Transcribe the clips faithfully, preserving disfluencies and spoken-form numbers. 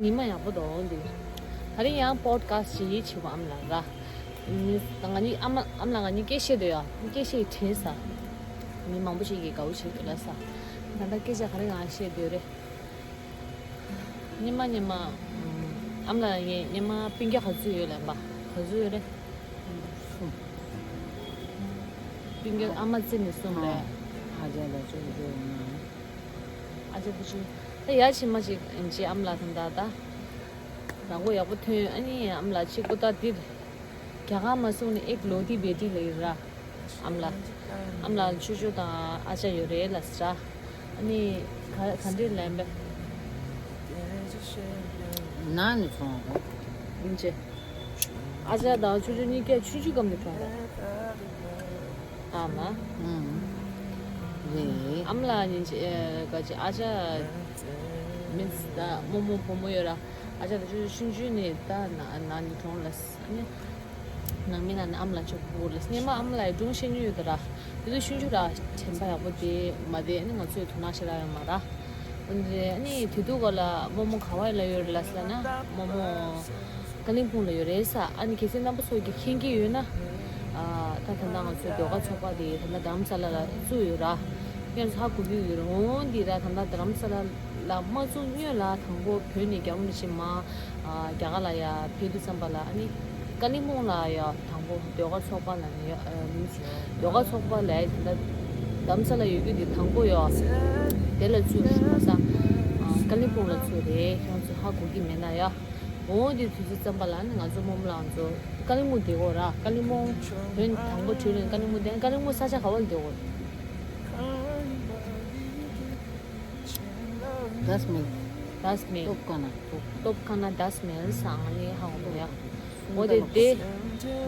ཉི་མ་ཡག་པོ་འདུག་འདི། ད་རིང་ཡང་པོ་ཌི་ཁ་སི་ཊི་ཅིག་ཡིད་ཆེས་པ་ཨ་མ་ལགས་ར། ང་གཉིས་ཨ་མ་ཨ་མ་ལགས་ང་གཉིས་སྐད་བཤད་འདོད་ཡ། སྐད་བཤད་དྲན་ས། མི་མང་པོ་ཞིག་གིས་དགའ་བོ་བྱེད་འདོད་ལ་ས། ད་ལྟ་སྐད་ཆ་ག་རེ་ང་བཤད་འདོད་རེད། སྙེ་མ་སྙེ་མ། ཨམ་ལགས་ངས་སྙེ་མ་སྤུན་ཀྱག་ག་ཚོད་ཡོད་ལབ་པ། ག་ཚོད་ཡོད་རེད། གསུམ། སྤུན་ཀྱག་ཨ་མ་བརྩིས་ནས་གསུམ་རེད། ཨ་ཅག་ལ་བཅུ་བཅུ་ཡོད་ན། ཨ་ཅག་བཅུ་བཅུ། ད་ཡ་ཕྱི་མ་ཅིག་ཅི་ཨམ་ལགས་དང་ད་ད། རང་མགོ་ཡག་པོ་ཐོན་ཨ་ནི་ཨམ་ལགས་ཅིག་ཀོ་ད་འདིར། རྒྱ་གར་མ་སོང་ནས་ཨེག་ལོ་ཏི་བེ་ཏི་ལ་ཡིན་ར། ཨམ་ལགས། ཨམ་ལགས་ཆུ་ཆུ་དང་ཨ་ཅག་ཡོད་རེད་ལ་ཟེར། ཨ་ནི་ག་ག་འདྲས་ལན་པས། ནང་ནས་བྱུང་བ་རེད། ཡིན་ཅེ། ཨ་ཅག་དང་ཆུ་ཆུ་གཉིས་ཀས་ཆུང་ཆུང་སྐབས་ནས་བྱུང་བ་རེད། ཨ་མ། ཨུམ། རེད། ཨམ་ལགས་ཉིན་ཅེ་ག་ཅེ་ཨ་ཅག་མིན་ད་རྨོ་མོ་བུ་མོ་ཡོད་ར། ཨ་ཅག་དང་ཆུ་ཆུ་ཆུང་ཆུང་ནས་ད་ན་ནང་ནས་བྱུང་ལ་ཨ་ནི། ནང་མི་ནང་ནས་ཨམ་ལགས་ཆོག་པོ་ལ་སྙེ་མ་ཨམ་ལགས་ཡི་སྒྲུང་བཤད་མྱོང་ཡོད་ད་ར། དེ་ཚོ་ཆུང་ཆུང་ར་དྲན་པ་ཡག་པོ་དེ་མ་དེ་ཨ་ནི་ང་ཚོའི་དོ་སྣང་ཞེ་དྲག་ཡོད་མ་ར། འོན་ཏེ་ཨ་ནི་དེ་དུས་ག་ལ་རྨོ་མོ་ག་བ་ལ་ཡོད་རེད་ལ་ཟེར་ན་རྨོ་མོ་ཀ་ལིང་སྤུང་ལ་ཡོད་རེད་ས། ཨ་ནི་གལ་སྲིད་རྣམ་པ་ཚོ་གི་མཁྱེན་གྱི་ཡོད་ན། ཨ་ད་ད་ལྟ་ང་ཚོའི་ཟློས་གར་ཚོགས་པ་དེ་ད་ལྟ་རྡ་རམ་ས་ལ་ལ་བཙུགས་ཡོད་ར། ཁྱེད་ཚོ་ཧ་གོ་གི་ཡོད་རེད། འོན་ཏེ་ར་ད་ལྟ་རྡ་རམ་ས་ལ་ལ་མ་བཙུགས་སྔོན་ལ་དང་པོ་བོད་ནས་རྒྱལ་བ་རིན་པོ་ཆེ་མ་རྒྱ་གར་ལ་ཡ་ཕེབས་དུས་ཙམ་པ་ལ་ཨ་ནི་ཀ་ལིང་སྤུང་ལ་ཡ་དང་པོ་ཟློས་གར་ཚོགས་པ་ལ་ནི་ཡ་ཟློས་གར་ཚོགས་པ་ལ་ཡ་ད་རྡ་རམ་ས་ལ་ཡོད་རྒྱུ་དེ་དང་པོ་ཡ་དེ་ལ་ཚུད་རེད་མ་ས། ཀ་ལིང་སྤུང་ལ་ཚུད་རེད། ཁྱེད་ཚོ་ཧ་གོ་གི་མེད་ན་ཡ། འོ་དེ་དུས་ཚོད་ཙམ་པ་ལ་ནི་ང་ཚོ་རྨོ་མོ་ལགས་ཚོ་ཀ་ལིང་སྤུང་བསྡད་ཀྱི་ཡོད་ར། ཀ་ལིང་སྤུང་བོད་དང་པོ་བྲོས་ནས་ཀ་ལིང་སྤུང་བསྡད། ཀ་ལིང་སྤུང་ས་ཆ་ག་བ་ལ་བསྡད་ཀྱི་ཡོད་རེད། དཱས་མལ། དཱས་མལ། ཏོབ་ཁ་ན། ཏོབ་ཁ་ན་དཱས་མལ་སང་ནི་ཧ་གོ་མོ་ཡ། འོ་དེ་དེ།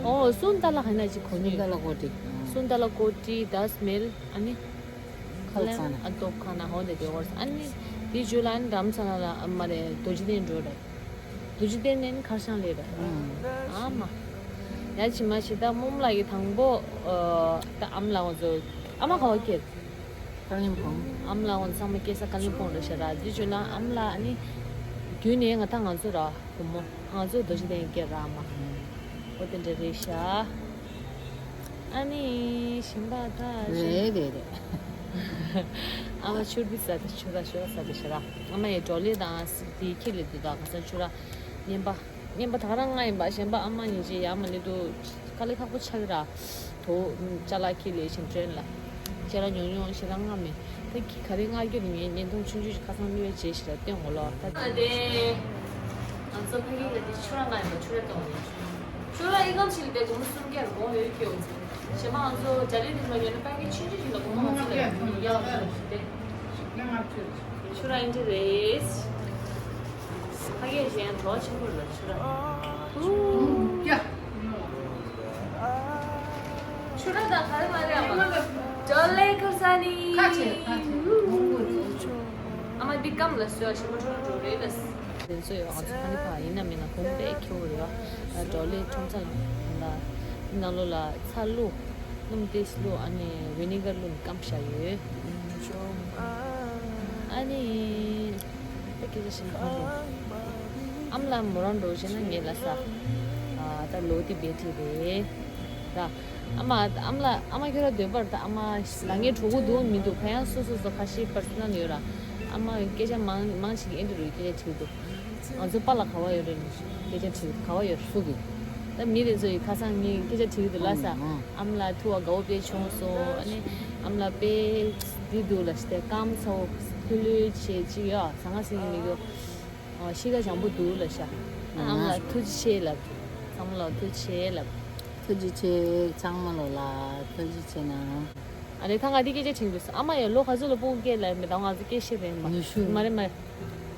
ཨོ་སུན་ཏ་ལ་ཧ་ན་ཅི་གོ་ནི། སུན་ཏ་ལ་ཀོ་ཏི། སུན་ཏ་ལ་ཀོ་ཏི་དཱས་མལ་ཨ་ནི། ཁ་ལན་ཨ་ཏོབ་ཁ་ན་ཧོ་དེ་དེ་ཧོར་ཨ་ནི། དེ་ཇུ་ལ་ཨ་ནི་རྡ་རམ་ས་ལ་ལ་ཨ་མ་རེད་རྡོ་རྗེ་གདན་འགྲོ་རེད། རྡོ་རྗེ་གདན་ནས་ནི་ཁར་སང་སླེབས་རེད། ཨ་མ། ཡ་ཕྱི་མ་ཞིག་ད་རྨོ་མོ་ལགས་ཀྱི་དང་པོ་ད་ཨམ་ལགས་ཚོ་ཨ་མ་ག་བ་སྐྱེས། ཀ་ལིང་སྤུང་། ཨམ་ལགས་ཚོ་ཚང་མ་སྐྱེས་ས་ཀ་ལིང་སྤུང་རེད་ཤག་ར། འདི་བརྗོད་ན་ཨམ་ལགས་ཨ་ནི། རྒྱུན་ནས་ང་ད་ང་ཚོ་ར་བུ་མོ་ང་ཚོ་རྡོ་རྗེ་གདན་སྐྱེས་ར་ཨ་མ། འོ་དེ་འདྲ་རེད་ཤག་ཨ་ནི་ཞིང་པ་ད་ཞིང་། རེད་རེད་རེད། ཨ་མ་ཆུར་བི་ཟ་དེ་ཆུ་ར་ཆུ་ར་ཟ་དེ་ཤ་ར། ཨ་མ་ཡི་བྲོ་ལེ་དང་དེ་ཁྱི་ལེ་དུ་དང་ག་ས་ཆུ་ར། ཉན་པ། ཉན་པ་ད་ག་རང་ང་ཡིན་པ་གཞན་པ་ཨ་མ་ཉིན་བྱེད་ཡ་མ་ལེ་དུ། དཀའ་ལས་ཁག་པོ་ཆགས་ར། དོ། ཅ་ལག་ཁྱི་ལེ་ཞིང་བྲོན་ལ། ཅ་ལག་ཉོ་ཉོ་ཞེ་དྲག་ང་མེད། ད་ཁྱི་ག་རེ་ང་སྐྱོ་ནི་ངའི་བརྙན་ཐུང་ཆུང་ཆུང་ཞིག་ཁ་སང་ལུས་བྱེད་ཞེ་དྲག་སྟོན་ངོ་ལོ་ད། ཨ་དེ། ང་ཚོ་ཕ་གི་ལ་དེ་ཆུ་ར་ང་ཡིན་པ་ཆུ་ར་གཏོང་ནི། ཆུ་ར་ཨི་ཀམ་ཆི་ལི་དེ་སྒོར་མོ་སུམ་བརྒྱ་སྒོར་ཡོད་ཀྱོ། གཞན་པ་ང་ཚོ་ཇ་ལི་དེ་ལ་ཉོས་ན་པ་ཀེ་ཆུང་ཆུང་ཞིག་ལ་སྒོར་མོ་ང་ཚོ་ལ་ཉོས་ཡག་ལ་རེད་དེ། ཆུ་ར་ཨིན་ཏི་རེས། ཕ་གི་གཞན་གྲོགས་ཆེན་པོ་ལ་ཆུ་ར། ཡ། ཆུ་ར་དང་ག་རེ་མ་རེད་ཨ་མ། ཇོ་ལེ་ཁར་ས་ནི། ཁ་ཆེ་ཁ་ཆེ། ཨ་མ་འདི་སྐམ་ལ་སོ་ཞིམ་པོ་ཁྲོ་ཁྲོ་རེད་ལ། དེ་ཚོ་ཡོད་ང་ཚོ་ཧ་ནི་ཕ་ཡིན་ན་མིན་ན་གོང་པའི་ཁྱེའུ་རེད་བ། ཇོ་ལེ་ཁྲོམ་ཚ་ལ་ལ། ནང་ལོགས་ལ་ཚྭ་བླུགས། སྣུམ་ཏོག་ཙམ་བླུགས་ཨ་ནི་ཝི་ནི་གར་བླུགས་སྐམ་བཞག་ཡོད། ཨ་ནི། ད་སྐད་ཆ་ཞིག་གོ་འགྲོ། ཨམ་ལགས་མོ་རང་འགྲོ་བྱས་ན་ངས་ལ་ས། ཨ་ད་ལོ་དེ་བེ་ཏི་རེད། ར། ཨ་མ་ཨམ་ལགས་ཨ་མ་ཁྱོད་ར་འདོད་པར་ད་ཨ་མ་ལ་ངས་གྲོགས་པོ་འདུག་མི་འདུག་ག་ཡང་སོ་སོ་སོ་ཁ་ཤས་པར་སོ་ནལ་ཡོད་ར། ཨ་མ་སྐད་ཆ་མང་མང་ཞིག་ཨེ་འདྲ་རུ་སྐད་ཆ་དྲིས་འདུག་ང་ཚོ་པཱ་ལགས་ག་བ་ཡོད་རེད། སྐད་ཆ་དྲི་ག་བ་ཡོད་རེད་སུ་གི་ད་མི་དེ་ཚོ་ཡི་ཁ་སང་ངས་སྐད་ཆ་དྲི་གི་འདུག་ལ་ས། ཨང་། ཨམ་ལགས་ཐུག་པ་དགའ་བོ་དཔེ་བྱུང་སོང་། ཨ་ནི་ཨམ་ལགས་དཔེ་འདི་འདུག་ལ་ཞིག་དེ་སྐམ་ཚ་བོ་ཕུ་ལུའི་ཆེ་གཅིག་ཡོད་ཟ་ང་ཟིན་གི་མི་གོ་ཤི་ཁ་བྱང་པོ་འདུག་ལ་ཤ། ཨ་ཨམ་ལགས་ཐུགས་རྗེ་ཆེ་ལབ། ཚང་མ་ལ་ཐུགས་རྗེ་ཆེ་ལབ། ཐུགས་རྗེ་ཆེ་ཚང་མ་ལོ་ལ་ཐུགས་རྗེ་ཆེ་ན། ཨ་ནི་ད་ང་འདི་སྐད་ཆ་དྲིས་འདུག་ཨ་མ་ཡང་ལོ་ག་ཚོད་ལ་སྤུ་གུ་སྐྱེས་ལབ་མེད་ད་ང་ཚོ་སྐད་ཤེས་རེད་མ། ཉི་ཤུ། མ་རེད་མ་རེད།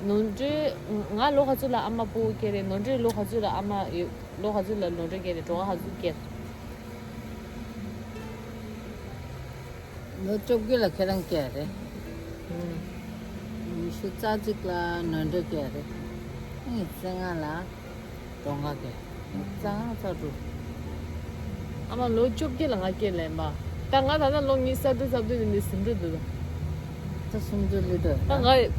ནོར་འཁྲུལ། ང་ལོ་ག་ཚོད་ལ་ཨ་མ་སྤུ་གུ་སྐྱེས་རེད། ནོར་འཁྲུལ་ལོ་ག་ཚོད་ལ་ཨ་མ་ཡོད། ལོ་ག་ཚོད་ལ་ནོར་འཁྲུལ་སྐྱེས་རེད། གྲོད་ཁ་ག་ཚོད་སྐྱེས་རེད། ལོ་བཅོ་བརྒྱད་ལ་ཁྱེད་རང་སྐྱེས་རེད། ཨུམ། ཉི་ཤུ་རྩ་གཅིག་ལ་ནོར་འཁྲུལ་སྐྱེས་རེད། ཨིན་རྩ་ལྔ་ལ་གྲོད་ཁ་སྐྱེས། རྩ་ལྔ་རྩ་དྲུག་ཨ་མ་ལོ་བཅོ་བརྒྱད་ལ་ང་སྐྱེས་ལབ་པ། ད་ང་ད་ལྟ་ལོ་ཉི་ཤུ་རྩ་དྲུག་རྩ་བདུན་ནས་ཟིན་འགྲོ་འདུག་ད་སུམ་ཅུ་ལི་འགྲོ་ད་ང་།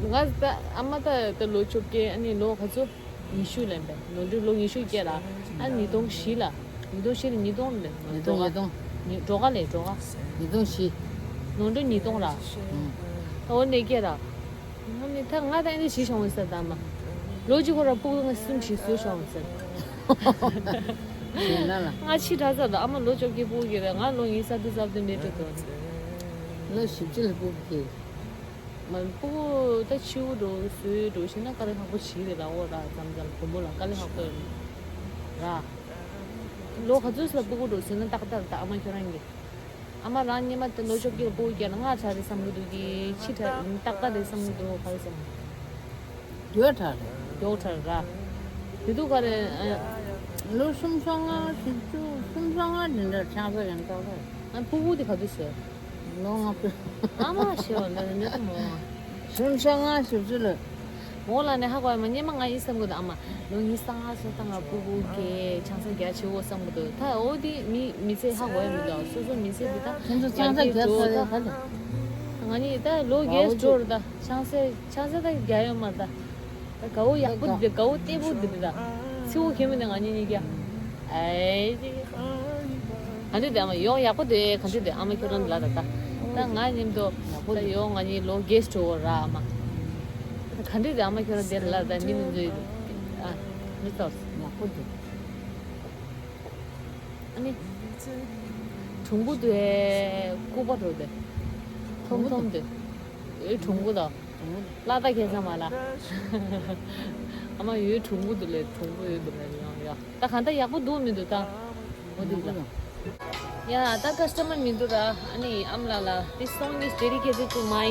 ང་ད་ཨ་མ་ད་ད་ལོ་བཅོ་བརྒྱད། ཨ་ནི་ལོ་ག་ཚོད། ཉི་ཤུ་ལེན་པས། ནོར་འཁྲུལ་ལོ་ཉི་ཤུ་སྐྱེས་ལ། ཨ་ཉིས་སྟོང་བཞི་ལ། ཉིས་སྟོང་བཞི་ལ་ཉིས་སྟོང་ལས། ཉིས་སྟོང་ཉིས་སྟོང་། ཉི་འགྲོ་ག་ལས་འགྲོ་ག་ཉིས་སྟོང་བཞི། ནོར་འཁྲུལ་ཉིས་སྟོང་ར། ཨུམ། ད་འོ་ནས་སྐྱེས་ར། ང་ནི་ད་ང་ད་ཨེ་འདྲ་བྱེད་བྱུང་ཟེར། ད་མ་ལོ་གཅིག་ཁོ་ར་སྤུ་གུ་ང་གསུམ་ཞིག་བཟོས་བྱུང་ཟེར། ཞེས་ན་ལ། ང་ཕྱི་དྲགས་ཚར་དང་། ཨ་མ་ལོ་བཅོ་བརྒྱད་སྤུ་གུ་སྐྱེས་ར། ང་ལོ་ཉི་ཤུ་རྩ་བདུན་མེད་འགྲོ་དོ། ལོ་བཞི་བཅུ་ལ་སྤུ་གུ་སྐྱེས། མ་སྤུ་གུ་ད་ཕྱི་བོ་འགྲོ་བཟོས་འགྲོ་ཤེས་ན་དཀའ་ལས་ཁག་པོ་བྱེད་རེད་ལ། འོ་ར་མཚམས་མཚམས་བུ་མོ་ལ་དཀའ་ལས་ཁག་པོ་ཡོད་ར། ལོ་ག་ཚོད་ཙམ་སྤུ་གུ་འགྲོ་ཟེར་ན་ཏག་ཏག་ད་ཨ་མ་ཁྱོད་རང་གིས། ཨ་མ་རང་སྔོན་མ་དེ་ལོ་བཅོ་བརྒྱད་ལ་སྤུ་གུ་སྐྱེས་ན་སྔ་དྲགས་རེད་བསམ་གི་འདུག་གི། ཕྱི་དྲགས་ཏག་ཏག་རེད་བསམ་གི་འདུག་ག་རེ་བསམ། མགྱོགས་དྲགས་རེད། མགྱོགས་དྲགས་ར། དེ་དུས་ག་རེ། ཨ། ལོ་གསུམ་བཅོ་ལྔ། བཞི་བཅུ། གསུམ་བཅོ་ལྔ་འདི་འདྲ་ཆང་ས་ཡང་ཏག་ཏག་རེད། ཨ། སྤུ་གུ་དེ་ག་དུས་བཟོས། ལོ་ལྔ་བཅུ། ཨ་མ་ཞེས་པ་ལ་ནི་ད་མོ། གསུམ་བཅོ་ལྔ་བཞི་བཅུ་ལ། མོ་ལ་ནི་ཧ་གོ་ཡ་མ། སྔོན་མ་ང་ཡིན་བསམ་གི་འདུག་ཨ་མ་ལོ་ཉི་ཤུ་རྩ་ལྔ་སོང་ཙང་ང་སྤུ་གུ་སྐྱེས། ཆང་ས་རྒྱ་ཆེ་བོ་བསམ་གི་འདུག་ད་འོ་དེ་མི་མི་ཚེ་ཧ་གོ་ཡ་མི་འདུག་སོ་སོ་མི་ཚེ་འདི་ད་ཁྱེད་ཚོ་ཆང་ས་རྒྱ་ཆེ་བོ་ད་ག་ལ། ང་ནི་ད་ལོ་རྒས་འགྲོ་རེད། ད་ཆང་ས་ཆང་ས་ད་རྒྱ་ཡོད་མ་རེད། ད་ད་དགའ་བོ་ཡག་པོ་འདི། དགའ་བོ་བདེ་པོ་འདི་རེད། ད་ཚི་བོ་ཁྱེད་མི་འདི་ང་གཉིས་གཉིས་ཀྱ། ཨེ་ཅི། ག་འདྲ་འདི་ཨ་མ། ཡོང་ཡག་པོ་འདི་ག་འདྲ་འདི་ཨ་མ་ཁྱོད་རང་ལ་ད་ད། ད་ང་མཉམ་དུ་ད་ཡོང་། ང་གཉིས་ལོ་རྒས་འགྲོ་ར་ཨ་མ། ད་ག་འདྲ་འདི་ཨ་མ་ཁྱོད་རང་འདི་ལ་ད་མི་མི་འཛུལ། ཨ་མི་ཚོར་ཡག་པོ་འདི། ཨ་ནི་གྲུང་པོ་འདི་ཨེ་ལྐུགས་པ་འགྲོ་འདི། ཐོམ་ཐོམ་འདི། ཨེ་གྲུང་པོ་ད། ལ་ད་ཁེ་ས་མ་ལ། ཨ་མ་ཡོད་གྲུང་པོ་འདི་ལས་གྲུང་པོ་ཡོད་འདུག་ལ་ཡང་ཡ། ད་གང་ལྟར་ཡག་པོ་འདུག་མི་འདུག་ད། འོ་འདུག་ལ། ཡ་ད་ཀ་སི་ཊ་མར་མི་འདུག་ར། ཨ་ནི་ཨ་མ་ལགས་ལ། This song is dedicated to my,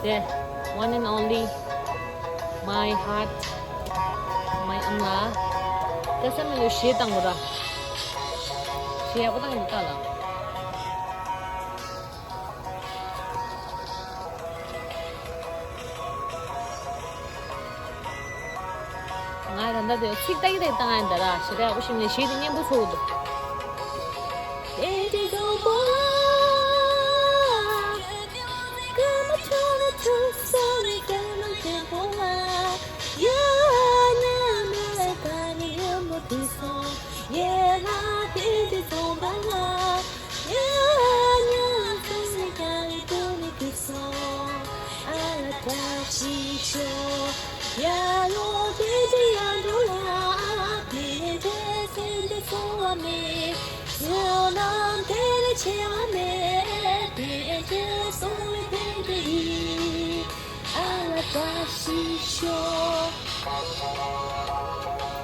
the one and only, my heart, my ཨ་མ་ལགས། ཀ་སི་ཊ་མར་ལ་གཞས་བཏང་དགོས་ར། གཞས་ཡག་པོ་བཏང་གི་འདུག་ད་ལ། ང་ད་ལྟ་དེ་ཚིག་ཏག་ཏག་བཏང་ཡ་འདི་ར། ཞེ་དྲག་ཡག་པོ་ཞིག་ནས་གཞས་དེ་སྙན་པོ་ཚོར་འདུག་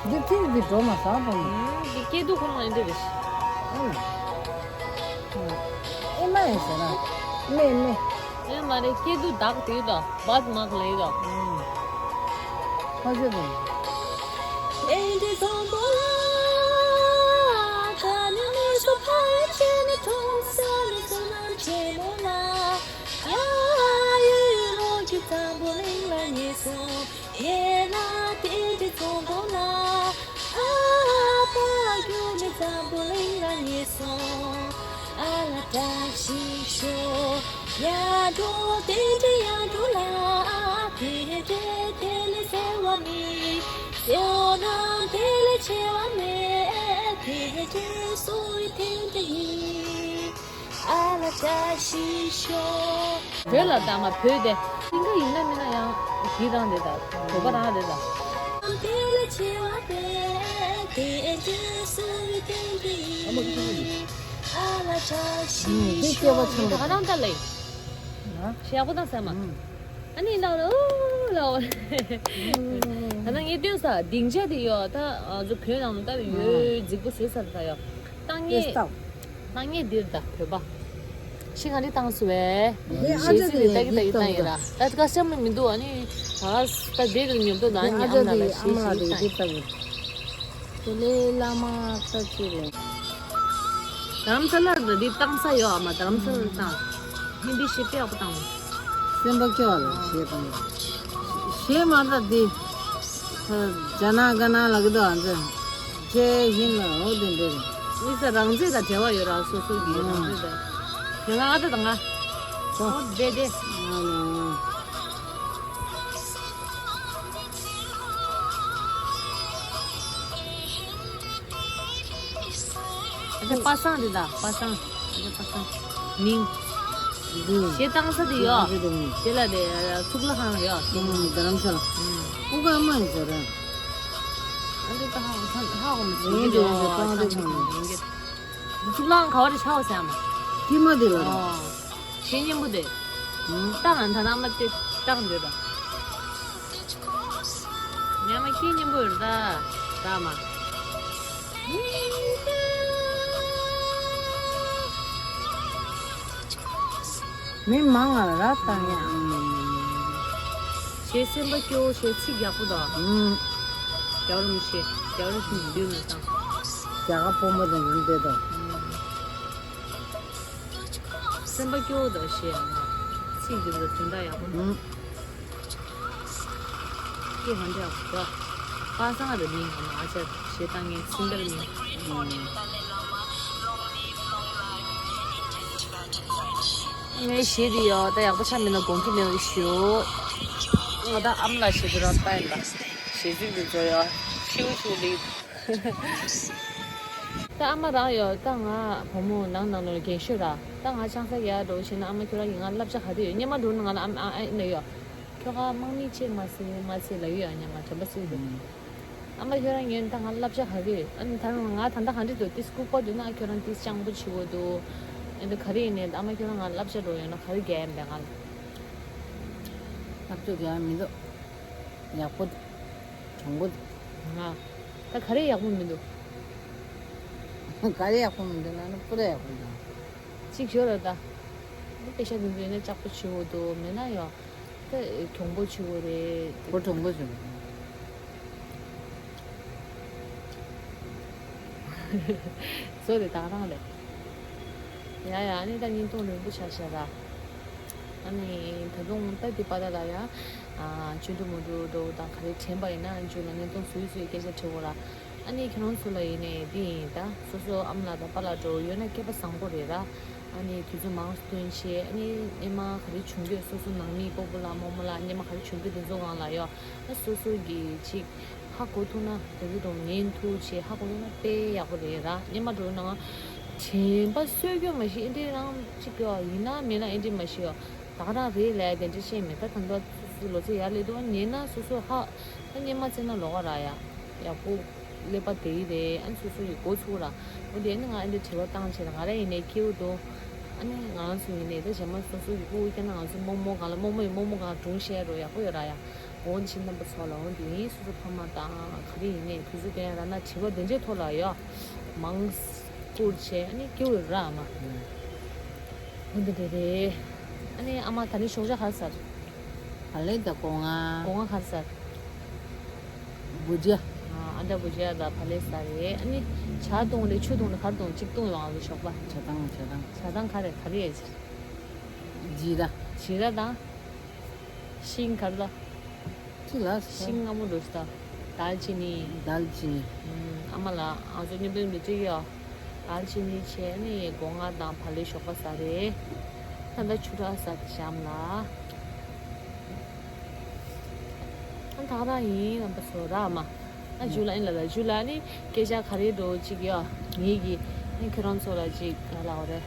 འདི་ཐིག་འདི་འགྲོ་མ་ཟ་བ་ནི། འདི་སྐྱེ་དུས་ཁོ་རང་ཨེ་འདྲ་རེད། ཨེ་མ་ཡིན་ཟེར་ན། མེ་མེ། ཨེ་མ་རེད། སྐྱེ་དུས་བདག་དེ་དང་བད་མག་ལེ་དང་། ཁ་ཤས་དང་། བོད་ལ་ད་མ་བོད་དེ། སིང་ག་ཡིན་ན་མིན་ན་ཡང་གཞས་རང་རེད་ད། བོད་པ་རང་རེད་ད། འདི་སྐྱེ་བ་ཆེན་པོ། ད་ག་རང་ད་ལེ། ཞེ་ཡག་པོ་བཏང་ཟེར་མ། ཨ་ནི་ལའོ་ལའོ་ལའོ། ད་ནང་ངས་སྟོན་ས་སྡིངས་ཆ་དེ་ཡོད། ད་ང་ཚོ་བོད་ནང་ལ་ད་ཡོད་རྫིག་པོ་བཟོས་ཚར་ད་ཡོད། ཏང་ངེ་ཏང་ངེ་འདིར་ད་བོད་པ་ཤི་ག་ནི་བཏང་སུ་བས། ཞེ་ས་ནི་ད་གི་ད་གི་བཏང་ཡོད་ར། ད་ཀ་སི་ཊ་མར་མི་འདུག་ཨ་ནི་ད་ད་དེ་གི་ཉོབ་ཏོ་ད་ནི་ཨ་མ་ལ་ལ་ཞེ་ས་ནི་བཏང་། དེ་ལས་བླ་མ་ས་ཅི་རེད། རྡ་རམ་ས་ལ་རེད། འདི་བཏང་ས་ཡོད་ཨ་མ། རྡ་རམ་ས་ལ་བཏང་། ཧིན་དི་ཞེ་དྲག་པོ་བཏང་། སེམས་པ་སྐྱོ་བ་ལ་ཞེ་བཏང་། ཞེ་མ་ད་འདི། ཇ་ན་ག་ན་ལ་གི་དོ་ཨ་འཛི། ཇེ་ཧིན་ལ་འོ་དེ་འདྲ་རེད། མི་ས་རང་རྩེ་དང་འབྲེལ་བ་ཡོད་ར། སོ་སོ་གི་རང་རྩེ་དང་། ང་ང་ཨ་ད་དང་ང་། ཨོ་དེ་དེ། ཨ་ཅག་པ་སངས་རེད་ད། པ་སངས། ཨ་ཅག་པ་སངས། མིང་། འདི། ཞེ་བཏང་ས་དེ་ཡོད། ཞེ་བཏང་ས་དེ་མིང་། དེ་ལ་དེ་ཚུག་ལ་ཁང་ཡོད། ཨུམ། རྡ་རམ་ས་ལ། ཨུམ། ཀུ་ཀ་མ་ཡིན་ཟེར་ར། ཨ་ཅག་ད་ཧ་ཧ་ཧ་གོ་མི་ཚུགས་ཡིན་གྱི་དེ་ཡོད། ཡོད་ཀང་དེ་ཁང་ཡིན་གྱི། ཚུག་ལ་ཁང་ག་བ་རེ་ཆགས་ཟེར་མ། ཀི་མ་དེ་ལ་ར། ཨོ། ཞེ་སྙན་པོ་དེ། ཨུམ། ད་ང་ད་ན་མ་དེ་བཏང་འདོད་ད། ཉི་མ་ཁྱི་སྙིང་པོ་ཡོད་ད། ད་མ། མི་མང་ང་ར་བཏང་ཡ། ཞེས་སེམས་པ་སྐྱོ་ཞེས་ཚིག་ཡག་པོ་དང་། ཨུམ། རྒྱལ་བ་རིན་པོ་ཆེ། རྒྱལ་བ་རིན་པོ་ཆེ་མདུན་ལ་བཏང་། རྒྱ་གར་བུ་མོ་དང་རིན་པོ་ཆེ་དང་། སེམས་པ་སྐྱོ་བོ་དང་ཞེས་ཡང་ན། ཚིག་འདི་ལ་དོན་དག་ཡག་པོ་འདུག་ཨུམ། སྐད་གང་འདྲ་ཡག་པོ་འདུག་པ་སངས་རེད་མིན་ཡང་ན་ཨ་ཅག་ཞེ་བཏང་ངས་སེམས་པར་མིན། ངའི་གཞས་འདི་ཡོད་ད་ཡག་པོ་ཆགས་མིན་ན་དགོངས་ཀྱི་མེད་པ་ཞུ། ང་ད་ཨམ་ལ་གཞས་འདི་རང་ལྟ་ཡིན་ད། གཞས་ཚིག་འདི་ཚོ་ཡོད་ཤིའུ་ཤིའུ་ལི། ད་ཨ་མ་རང་ཡོད་ད་ང་བུ་མོ་ནང་ནང་ལོ་རྒན་ཤོས་ར། ད་ང་ཆང་ས་རྒྱག་འགྲོ་བྱས་ན་ཨ་མ་ཁྱོད་རང་གིས་ང་བསླབ་བྱ་ག་དུས་ཡོད་སྙེ་མ་འགྲོ་ན་ང་ལ་ཨ་མ་ཨ་ཨ་ཨ་ཡོད། ཁྱོད་ཁ་དམག་མི་ཅེས་མ་ཟེར་མ་ཟེར་ལབ་ཡོད་ཨ་མྱེས་མ་དྲན་པ་སུས་དེ། ཨ་མ་ཁྱོད་རང་ངས་ད་ང་བསླབ་བྱ་ག་དུས་ཡོད་ཨ་ནི་ད་རུང་ང་ད་ལྟ་ག་འདྲ་འདུག་ཏི་སྐུ་པོ་འདུག་ན་ཁྱོད་རང་ཏི་སྤྱང་པོ་བྱེད་དགོས་འདུག་ཨ་ནི་ད་ག་རེ་ཡིན་ནས་ད་ཨ་མ་ཁྱོད་རང་ང་བསླབ་བྱ་འགྲོ་ཡོད་ན་ག་རེ་རྒྱག་ཡིན་པས་ང་ལ། བསླབ་བྱ་རྒྱག་ཡ་མི་འདུག་ཡག་པོ་འདུག་གྱོང་པོ་འདུག་ང་། ད་ག་རེ་ཡག་པོ་མི་འདུག་ག་རེ་ཡག་པོ་མི་འདུག་ལབ་ན་པུ་ར་ཡག་པོ་འདུག་གཅིག་ཤོད་ར་ད། དཔེ་ཤ་དེ་ཚོ་ཡིན་ན་ལྕགས་པོ་ཆེ་བོ་འདུག་མེད་ན་ཡང་། ད་གྱོང་པོ་ཆེ་བོ་རེད། པོ་གྱོང་པོ་ཆེ་བོ། བཟོ་རེད་ད་ག་རང་རེད། ཡ་ཡ་ཨ་ནི་ད་བརྙན་ཐུང་རིང་པོ་ཆགས་ཤག་ར། ཨ་ནི་ད་དུང་ད་འདི་པ་ད་ལ་ཡ། ཨ་ཆུ་འགྲོ་མུ་འགྲོ་འགྲོ་དང་ག་རེ་དྲན་པ་ཡིན་ན་ཨ་ཆུ་ལ་བརྙན་ཐུང་བཟོས་བཟོས་སྐད་ཆ་དྲི་བོ་ར། ཨ་ནི་ཁྱེད་རང་ཚོ་ལ་ཡིན་ནའི་འདི་ཡིན་ད་སོ་སོ་ཨ་མ་ལགས་དང་པཱ་ལགས་འགྲོ་ཡོད་ན་སྐལ་པ་བཟང་པོ་རེད་ར། ཨ་ནི་དུས་ཚོད་མང་སྟོན་བྱས་ཨ་ནི་སྙེ་མ་ག་རེ་བྱུང་གི་སོ་སོ་ནང་མི་སྤོ་བོ་ལ་རྨོ་མོ་ལ་སྙེ་མ་ག་རེ་བྱུང་གི་དེ་ཚོ་སྒང་ལ་ཡོད་ཨ་སོ་སོ་གི་ཅིག་ཧ་གོ་ཐུབ་ན་དེ་ཚོ་དང་ཉན་ཐུབ་བྱས་ཧ་གོ་ཐུབ་ན་དཔེ་ཡག་པོ་རེད་ར་སྙེ་མ་འགྲོ་ནང་དྲན་པ་གསོས་སྐྱོ་མ་ཤེས་ཨེ་འདྲས་རང་ཅིག་ཡོད་ཡིན་ན་མིན་ན་ཨེ་འདྲས་མ་ཤེས་ཡོད། ད་ག་རང་རེད་ལས་དེ་འདྲ་བཤད་མེད་ད་ད་ལྟ་སོ་སོ་ལོ་ཚད་ཡར་སླེབས་འདུག་ཉན་ན་སོ་སོ་ཧ། ད་སྙེ་མ་བཙལ་ན་ལོགས་ཀ་ར་ཡ། ཡག་པོ་ཀླད་པ་བདེ་ཡི་རེད་ཨ་ནི་སོ་སོ་ཡི་འགོ་ཚུགས་ར། འོ་དེ་ནི་ང་ཨ་འདྲ་དྲི་བ་བཏང་བྱས་ན་ང་ར་ཡིན་ནའི་སྐྱིད་པོ་འདུག་ཨ་ནི་ང་རང་ཚོ་ཡིན་ནའི་ད་གཞན་མ་སོ་སོ་ཡི་སྐུ་ཁྱེད་ན་ང་ཚོ་རྨོ་མོ་སྒང་ལ་རྨོ་མོ་ཡི་རྨོ་མོ་སྒང་སྒྲུང་བཤད་རོགས་ཡག་པོ་ཡོད་ར་ཡ། འོ་ཕྱི་རྣམ་པ་ཚོ་ལ་འོ་དེ་ཡིན་སོ་སོ་ཕ་མ་དང་ག་རེ་ཡིན་ནའི་དུས་ཚོད་ལྡན་ཡ་ར་ན་དྲི་བ་དེ་འདྲའི་ཐོག་ལ་ཡ། མང་བསྐུར་བྱས་ཨ་ནི་སྐྱིད་པོ་ཡོད་ར་ཨ་མ། འོ་འདི་འདྲ་རེད། ཨ་ནི་ཨ་མ་ད་ནི་ཞོགས་ཇ་ག་རེ་ཟ། བག་ལེབ་དང་སྒོ་ང་། སྒོ་ང་ག་རེ་ཟ། བུ་ཇ། ཨ་ཨ་འདྲ་བུ་ཇ་དང་བག་ལེབ་ཟ་རེད། ཨ་ནི་ཇ་བཏུང་རེད་ཆུ་བཏུང་རེད་ག་རེ་བཏུང་གཅིག་བཏུང་ཡོང་ཨ་ལོ་ཞོགས་པ། ཇ་དང་ཇ་དང་། ཇ་དང་ག་རེ་ག་རེ་ཡས་ཇི་ར། ཇི་ར་དང་། ཤིང་ག་རེ་ལ། ཅི་ལ་ཤིང་སྔ་མོ་འགྲོ་ཤི་ད། དཱལ་ཅི་ནི། དཱལ་ཅི་ནི། ཨམ། ཨ་མ་ལགས་ང་ཚོ་མཉམ་དུ་མཉམ་དུ་ཅིག་ཡོད། དཱལ་ཅི་ནི་བྱས་ནི་སྒོ་ང་དང་བག་ལེབ་ཞོགས་པ་ཟ་རེད། ད་ལྟ་ཆུ་འཁྲག་ཟ་དེ་ཤམ་ལ། ཨ་ད་ག་རང་ཡིན་རྣམ་པ་ཚོ་ར་ཨ་མ། ཨ་ཇུ་ལ་ཨིན་ལ་ད་ཇུ་ལ་ནི་སྐད་ཆ་ག་རེ་འགྲོ་ཅིག་ཡོད་ངེད་ཀྱི་ཨ་ཁྱོད་རང་ཚོ་ལ་ཅིག་ག་ལ་འོ་རེད།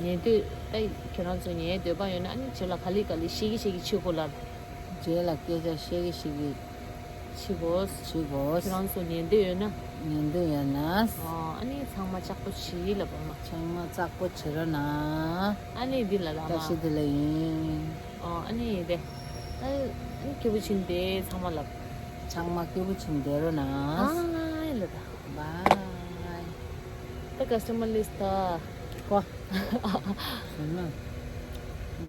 ཉན་འདོད་ད་ཁྱོད་རང་ཚོ་ཉན་འདོད་པ་ཡོད་ན་ཨ་ནི་ཇུ་ལ་ག་ལེ་ག་ལེ་ཤེས་ཀྱི་ཤེས་ཀྱི་ཆུ་ཁོ་ལ། རྗེས་ལ་སྐད་ཆ་བཤད་ཀྱི་ཞིག་གིས། ཕྱི་དགོས། ཕྱི་དགོས། ཁྱེད་རང་ཚོ་ཉན་འདོད་ཡོད་ན། ཉན་འདོད་ཡོད་ན། ཨོ་ཨ་ནི་ཚང་མ་ལྕགས་པོ་བྱིས་ལབ་པ་མ། ཚང་མ་ལྕགས་པོ་བྱེད་རོགས་གནང་། ཨ་ནི་འདི་ལ་ལ་མ། བཀྲ་ཤིས་བདེ་ལེགས་ཡིན། ཨོ་ཨ་ནི་ཡིན་ཏེ། ཨ་ཨ་ནི་སྐྱིད་པོ་བྱིན་ཏེ་ཚང་མ་ལབ། ཚང་མ་སྐྱིད་པོ་བྱིན་བསྡད་རོགས་གནང་། ཨ་ལ་ད། བའི། ད་customer list ད། ཀོ། ཟེར་ན།